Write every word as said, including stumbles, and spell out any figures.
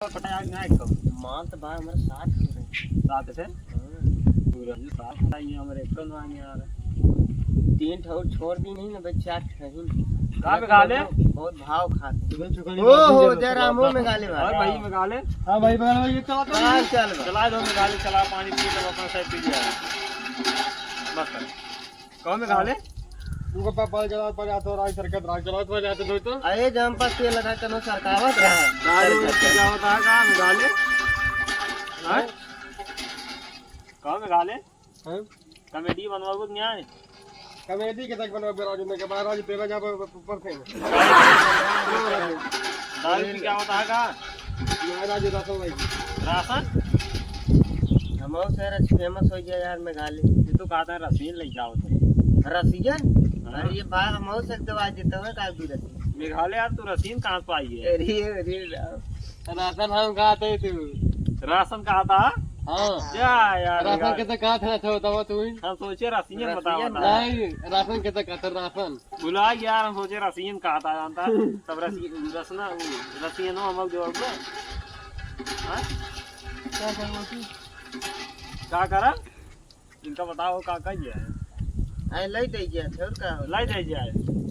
पटाया कि नाही कम? माल तो बा हमारे साथ के रहे। साथ से? हाँ। पूरा जो साथ है, ये हमारे एक तो ना यार। तीन ठो छोड़ दी नहीं ना, बस चार ठो ही। कहाँ मेघाले? बहुत भाव खाते। ओ हो, जय राम हो मेघाले भाई। और भाई मेघाले? हाँ भाई, मेघाले भाई, ये चला तो। चल, चल भाई। चला दो मेघाले, चला पानी पी लो, अपना साइड पी लिया। बस कर। कौन मेघाले? तुमको पापा चला पर आता और आई सरकत राज चला तो जाते दो तो। अरे जम पर तेल लगा तनो सरकावत रहा। दारू पी जावत है का मेघाले? हाँ? कौन मेघाले? हैं? कॉमेडी बनवाओगे कि नहीं? कॉमेडी के तक बनवा राजू में के बाहर राजू पेला जा पर, पर, पर से। दारू पी क्या होता है का? नहीं राजू राशन भाई। राशन? हम और सर फेमस हो गया यार मेघालय। ये तो कहता है रसीन ले जाओ तो। रसियन? हाँ। अरे ये बात हम और से दवा देते हैं का भी रसियन। मेघालय यार तू रसीन कहाँ से पाई है? अरे, अरे राम। राशन हम खाते तू। राशन खाता? हाँ। जा यार, राशन यार। कैसे खाते रहते हो, बताओ तू ही। हम सोचे राशन रसियन बताओ, रसियन बताओ। नहीं, राशन कैसे खाते, राशन? भुला यार, हम सोचे रसियन खाता जानता। तब रसी-, रसना, वो, रसियनो हम लोग जो है, हाँ? क्या करूँ तू? का करा? इनका बताओ का का ये है? आए लाई दे गया थे, और का हो? लाई दे जाए।